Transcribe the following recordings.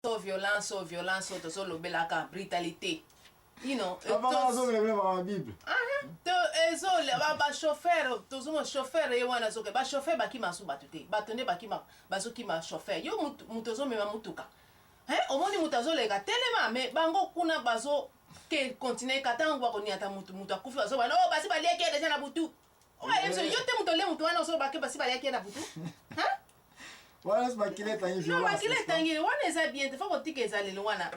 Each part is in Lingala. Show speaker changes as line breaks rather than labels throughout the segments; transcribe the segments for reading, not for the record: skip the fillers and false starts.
So violence oyo, violence oyo tozolobelaka, brutalité,
you
know.
Makambo Bible.
To ezo bachauffeur, tozomona chauffeur ye wana azoke, bachauffeur bakima su bato te, bato nde bakima, bazokima chauffeur. Yo moto ozomema motuka, omoni moto azoleka, telema. Mais bango kuna bazo ke continue ka ntango bakoniata motu, moto akufi, bazobana: "Oh, basi baliaki ye deja na butu." Oyo yo te, moto olie motu wana, ozobake basi baliaki ye na butu.
Wana makila etangi.
Non, makila etangi wana eza bien te. Faut kotika ezaleli wana.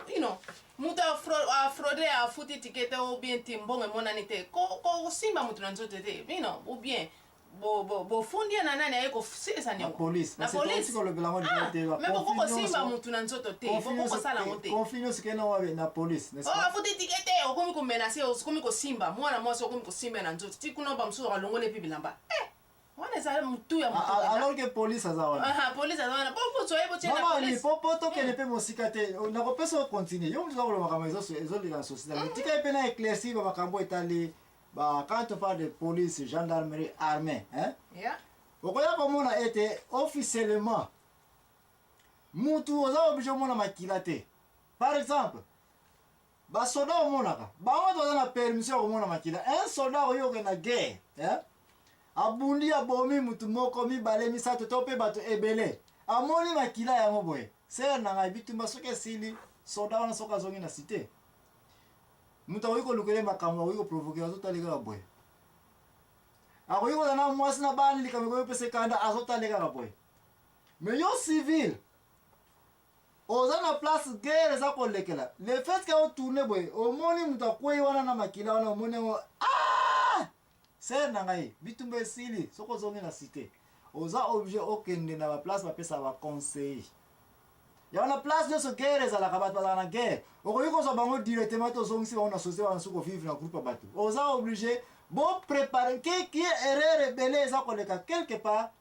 Moto afraude, afuti ticket te ou bien te, mbongo emonani te, kosimba moto na nzoto te, ou bien bofundi ye na nani aye kosilisa
niongo.
Na police. Mais boko kosimba motu na nzoto te, boko kosala yango te.
Conflit nyonso kende wabe na police.
Afuti ticket te, okomi komenacer, okomi kosimba mwana mwasi, okomi kosimba na nzoto ti kuna, bamosusu balongoli epi bilamba. Wana eza mutu ya
motu. Alors que police aza wana.
Police aza wana, bozwa ye, botie na
police. Po tokende mpe mosika te, nakopesa o continue. Yo motu oza koloba makambo ezoleka na société, mais tika ye mpe na éclaircir bamakambo etali ba, quand on parle de police, gendarmerie, armée, hein? Okoya komona ete officiellement mutu oza obligé omona makila te. Par exemple, basoda, omonaka bango toza na permission ya komona makila. Un soldat oyo okende na guerre, hein? Abundi, abomi mutu moko, mibale, misato to mpe bato ebele, amoni makila yango boye, sere na ngai, bitumba soki esili, soldat wana soki azongi na cité, moto akoki kolukela makambo, akoki koprovoquer, azotali kaka boye. Akoki kozala na mwasi na bana, likambo ekoki kopesa ekanda, azotali kaka boye. Mais yo civil oza na place guerre eza kolekela, le fait que otourne boye, omoni moto akwei wana na makila wana, omoni yango, ah, sere na ngai, bitumba esili, soki ozongi na cité, oza obligé okende na baplace bapesaka baconseil. Yango na place nyonso guerre ezalaka, bato bazalaka na guerre, okoki kozwa bango directement te, ozongisi bango na société wana, soki ovivre na groupe ya bato, oza obligé boprépare keki. Erreur ebele eza koleka quelque part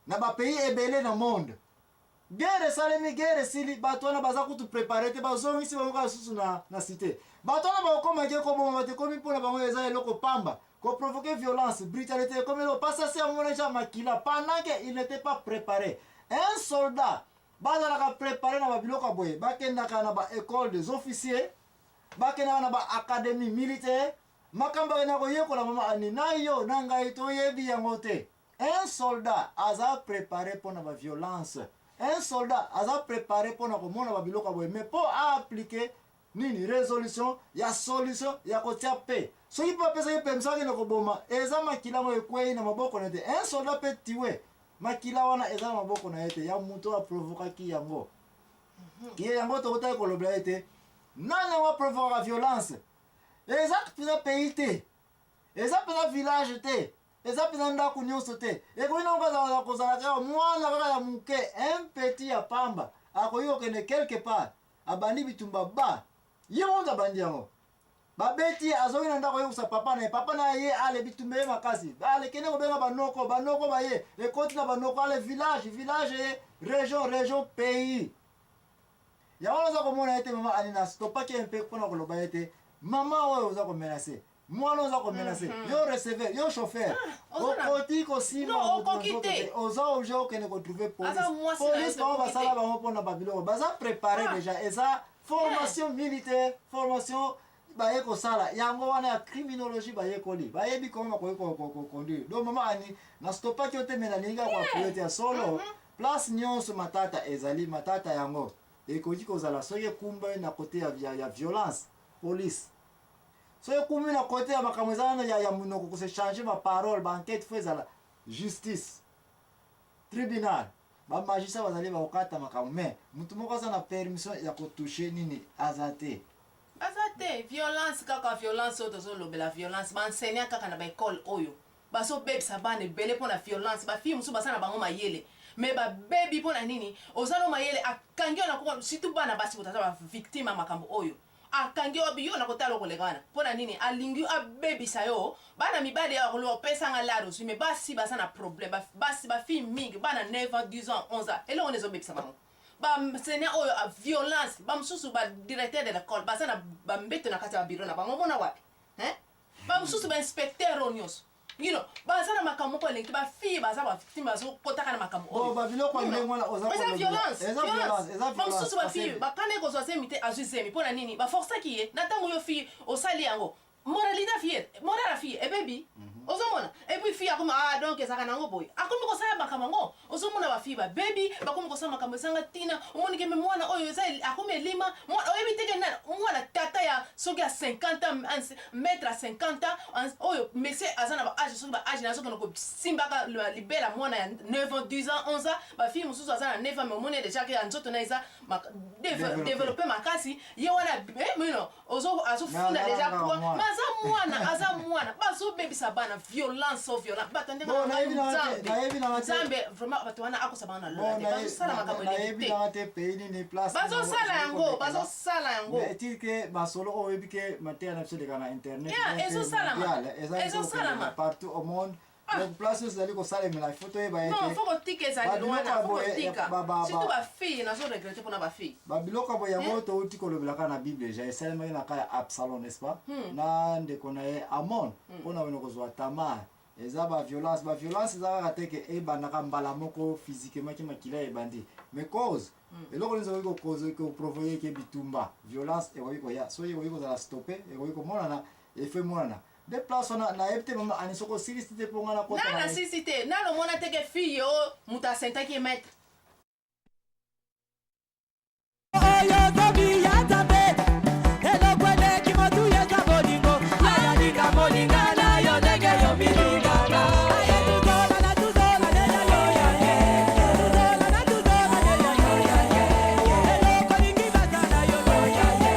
na bapays ebele na monde: guerre esalemi, guerre esili, bato wana baza kutu préparé te, bazongisi bango kaka susu na cité. Bato wana bakokomaki koboma bato, ekomi mpona bango eza eloko pamba. Koprovoquer violence, brutalité ekomi eloko pasasi. Yango wana eza makila pendant que il n'était pas préparé. Un soldat bazalaka préparé na babiloko ya boye, bakendaka na baécole des officiers, bakendaka na baacadémie militaire, makambo akenda koyekola. Mama Ani, na yo na ngai toyebi yango te. Un soldat aza préparé mpona baviolence, un soldat aza préparé mpona komona babiloko ya boye, mais mpo aappliquer nini, résolution ya solution ya kotia pe, soki mpe bapesaki permission akende koboma, eza makila moko ekwei na maboko na ye te. Un soldat mpe tiwe makila wana eza na maboko na ye te, ya moto aprovokaki yango ye. Yango tokotaki kolobela ye te. Nani yango aprovokaka violence? Eza mpenza pays te, eza mpenza village te, eza mpenza ndako nyonso te. Ekoki nango kozala kaka mwana kaka ya moke, un petit ya pamba, akoki kokende quelque part, abandi bitumba, ba ye moto abandi yango, babeti, azongi na ndako, ayebisa papa na ye. Papa na ye ale bitumba ye makasi, ale kende kobenga banoko, banoko baye, ekoti na banoko, ale village, village ye région, région pays. Yango wana oza komona ete mama Anina stopaki ye mpe mpona koloba ete mama oyo oza komenacer mwana, oza komenacer yo receveur, yo chauffeur, okoti kosimba, oza obligé okende kotrouver police. Police bango basala bango mpona babiloko, baza préparé déjà, eza formation militaire, formation baye kosala yango wana ya criminologie, bayekoli, bayebi comment bakoki koconduire. Donc mama Ani, na stopaki yo te, me nalingi kaka koappuyer te ya solo. Place nyonso matata ezali, matata yango ekoki kozala soki ekumbi na côté ya violence, police. Soki ekumbi na côté ya makambo eza wana ya monoko, kos'échanger baparole, baenquête, faut ezala justice, tribunal, bamagistrat bazali bakokata makambo. Mais motu moko aza na permission ya kotoucher nini aza te.
Aza te. Violence kaka violence oyo tozolobela, violence baenseignant kaka na baekole oyo bazobebisa bana ebele mpo na violence. Bafille mosusu baza na bango mayele, mais babebi mpo na nini? Oza no mayele, akangi yo na koko. Surtout bana basi, moto aza bavictime ya makambo oyo, akangi yo, yo na kotala okoleka wana mpo na nini? Alingi abebisa yo. Bana mibali awa koloba opesanga lare, ozwi. Mais basi baza na problème, basi, bafille mingi, bana 9 ans, 10 ans, 11 ans, eloko wana ezobebisa bango. Baenseignant oyo violence, bamosusu badirecteur de l'école baza na bambeto na kati ya babiro na bango, omona wapi, hein? Bamosusu bainspecteur oyo nyonso. You know, baza na makambo moko elengi ba fille baza ba victime bazokotaka na makambo
oyo. Ba biloko ya ndenge wana oza
eza violence. Eza violence, eza violence. Bamosusu ba fille bakana kozwa zemi te, azwi zemi mpo na nini? Baforsaki ye na ntango yo fille osali yango. Moralité ya fille, morale ya fille ebebi. Ozomona? Et puis fille akomi ah donc ezalaka nango boye. Akomi kosala makambo yango. Ozomona ba fille babebi, bakomi kosala makambo ezanga ntina. Omoni ke me mwana oyo eza akomi elima, mwana oyebi te ke nani mwana tata ya soki ya 50 ans, maître ya 50 ans oyo monsieur aza na ba age soki ba age na azokende kosimbaka libela mwana ya 9 ans, 10 ans, 11 ans, ba fille mosusu aza na 9 ans mais omoni déjà ke ya nzoto na eza développé makasi, ye wana eh, mino ozo azofunda deja poids mais aza mwana, aza mwana, bazobebisa bana, violence o violence, bato ndenge Nzambe, Nzambe vraiment bato wana akosa bango na lola te, bazosala makambo
elengi te, pays nini place
bazosala yango, bazosala yango
est-il que masolo oyo oyebi ke mateya na biso eleka na internet,
ezosalama, ezosalama
partout au monde. Donc place oyo ezali kosalemela, il faut toyeba
ete non, faut kotika, ezali wana, faut kotika, surtout bafille, nazo regrette mpona bafille.
Babiloko boye yango touti kolobelaka na Bible, deja esalemaki na ka ya Absalom, n'est-ce pas, na ndeko na ye Amon, mpona wene kozwa Tamar. Eza baviolence, baviolence eza kaka te ke ebandaka mbala moko physiquement ke makila ebandi, mais cause eloko nini ekoki koprovoquer ke bitumba, violence ekoki koya, soki ekoki kozala stoppé, ekoki komonana, efo emonana nde place wana. Nayebi te, mama Ani, soki osilisi te mpo nga
nakota. Na nasilisi te, nano omona te ke fille oyo moto aenceinter maître.
Oyo zobi ya Nzambe, eloko eleki motu eza bolingo. Yayalinga molinga na yo ndenge yo milingaka. Aye tuzola na tuzola ne ya yo ya ye, tuzola na tuzola ne ya yo ya ye, eloko lingi bazala yo yo ya ye,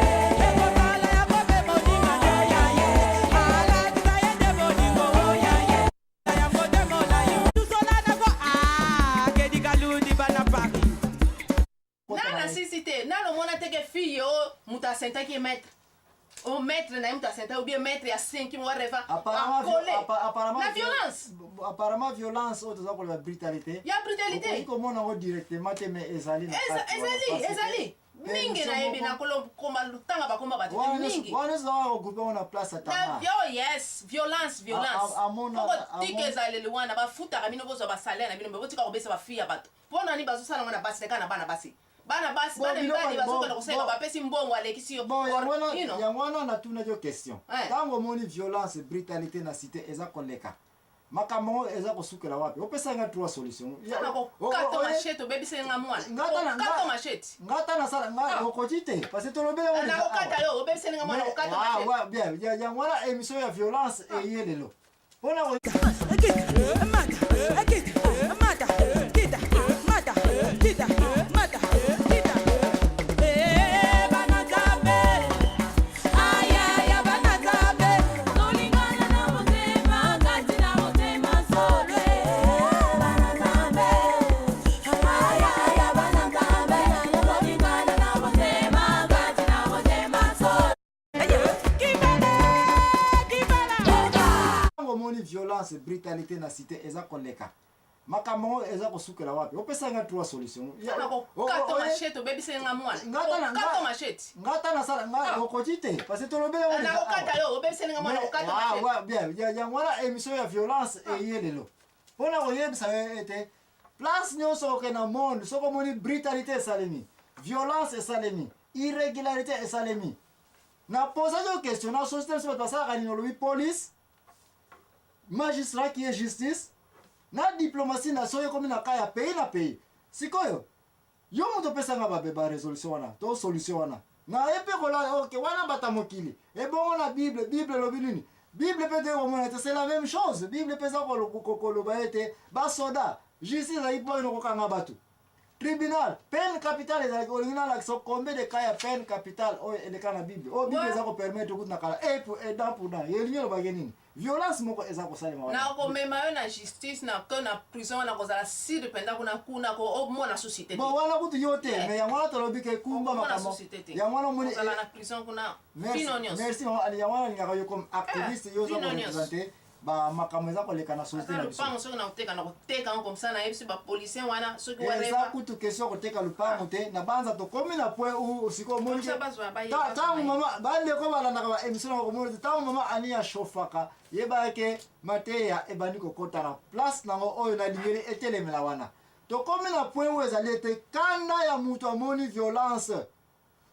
ekosala yango mpe moninga ne ya ye, alakisa ye nde bolingo o ya ye, yango nde molai tuzola nako akedi kalundi bana Paris.
Na nasilisi te, nano omona te ke fille oyo moto aenceinter maître o maître na ye, moto aenceinter ou bien maître ya 5 wareva akole na violence?
Apparemment violence oyo toza koloba, brutalité.
Ya brutalité.
Okoki komona yango directement te, mais ezali na kati.
Ezali, ezali mingi, nayebi nakoma tanga bakoma bato te mingi.
Wana ezalaka kogroupe yango na place ya Tamar.
Oh yes, violence, violence, kotika ezaleli wana. Bafutaka bino, bozwa basalaire na bino, me botika kobesa bafille ya bato. Mpo nani bazosala ngo na basi te, kaka na bana basi? Bana basi, bana mibali bazokende kosenga, bapesi mbongo, alekisi yo.
Bon, yango wana natunaki yo question. Ntango omoni violence, brutalité na cité eza koleka, makambo yango eza kosukela wapi? Opesanga trois solution.
Nakokata machette, obebiseli nga mwana, kokata machette.
Nga ta nasala nga okoki te, parce que tolobeli
yango. Nakokata yo, obebiseli nga mwana, kokata machette.
Bien, yango wana émission ya violence eye lelo mpona
Mata, kita, mata, kita, mata, kita, mata, kita. Eh, bana Nzambe, ayaya bana Nzambe, tolingana na motema, kati na motema solo. Bana Nzambe, ayaya bana Nzambe, tolingana na motema, kati na motema solo. Kibala, kibala.
Ntango omoni violence, brutalité na cité eza koleka, makambo yango eza kosukela wapi? Opesanga trois solution.
Nakokata machette, obebiseli nga mwana, kokata machette.
Nga ta nasala nga okoki te, parce que tolobeli yango.
Nakokata yo, obebiseli nga mwana, kokata machette.
Bien, yango wana émission ya violence eye lelo mpona koyebisa yo ete place nyonso oke na monde, soki omoni brutalité esalemi, violence esalemi, irrégularité esalemi, na posaki yo question: na société biso bato basalaka nini? Olobi police, magistrat qui est justice, na diplomatie. Na soki ekomi na ka ya pays na pays, sikoyo yo moto opesanga babe barésolution wana to solution wana, naye mpe kolala. Ok, wana bata mokili ebongo na Bible, Bible elobi nini? Bible mpe toye komona ete c'est la même chose. Bible mpe eza koloba ete basoda, justice ezalaki mpo ino kokanga bato, tribunal, peine capitale ezalaki. Olingi nalakisa combien de cas ya peine capitale oyo eleka na Bible? Oyo Bible eza kopermettre kutu na kala œil pour œil, dent pour dent. Elingi elobaki nini? Violence moko eza kosalema
wana. Nakomema yo na justice, na ko na prison wana, kozala sire mpenza kuna, kuna ko omona société te.
Bon, wana kutu yo te, mais yango wana tolobi ke kumba
Okomona
makambo
société te.
Yango wana omoni.
Kozala na prison kuna.
Merci,
Bino nyonso.
merci mama Ali. Yango wana alingaka yo comme activiste, yo oza
bino nyonso.
koreprésente. Ba makambo eza koleka na société
Ata
na biso.
lupango soki na koteka na koteka yango comme ça nayebisi ba policier wana soki
Eza
whatever.
kutu question ya koteka lupango te. Na banza tokomi na point où sikoyo omoni
Comme ça
ke
bazwa baye
Ta-
bazwa
tango
baye.
mama bandeko balandaka ba émission na komona te, tango mama Ani ashofaka, yebaka ke mateya ebandi kokota na place nango oyo nalingeli etelemela wana. Tokomi na point oyo ezali ete kanda ya moto amoni violence,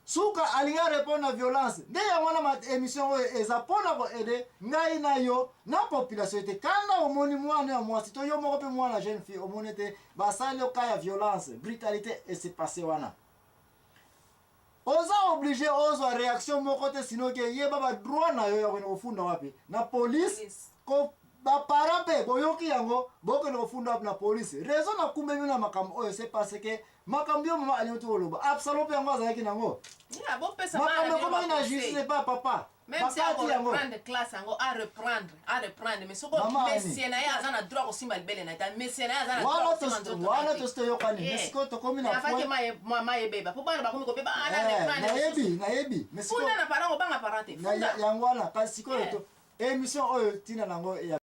suka alingi arépondre na violence. Nde yango wana ma émission oyo eza mpona koaider ngai na yo na population, ete kanda omoni mwana ya mwasi to yo moko mpe mwana jeune fille omoni ete basali yo ka ya violence, brutalité ese passe wana, oza obligé ozwa réaction moko te, sino ke yeba badroit na yo ya kokende kofunda wapi? Na police.
Police.
Ko baparent mpe boyoki yango, bokende kofunda wapi? Na police. Raison nakumbemi na makambo oyo, c'est parce que makambo yo mama alingi ti koloba, Absalom mpe yango azalaki nango.
Yeah, bopesa bana
Makambo
bino
ekomaki na
ba conseil.
justice epa papa.
Même si
Bakati yango.
akoreprendre classe yango, areprendre, areprendre, mais soko
Mama Ani.
monsieur na ye aza na droit kosimba libele na ye ta, monsieur na ye aza na droit
Wana
kosimba nzoto na
wana
ye te.
tosi toyokani.
Yeah.
Mais sikoyo tokomi na
Afaki
point
mayebeba mpo bana bakomi kobeba ana
Eh,
reprendre.
Nayebi, nayebi, mais sikoyo
Funda na parent, kobanga parent te. Funda.
Yango wana kasi sikoyo
Yeah.
to émission oyo ntina nango ya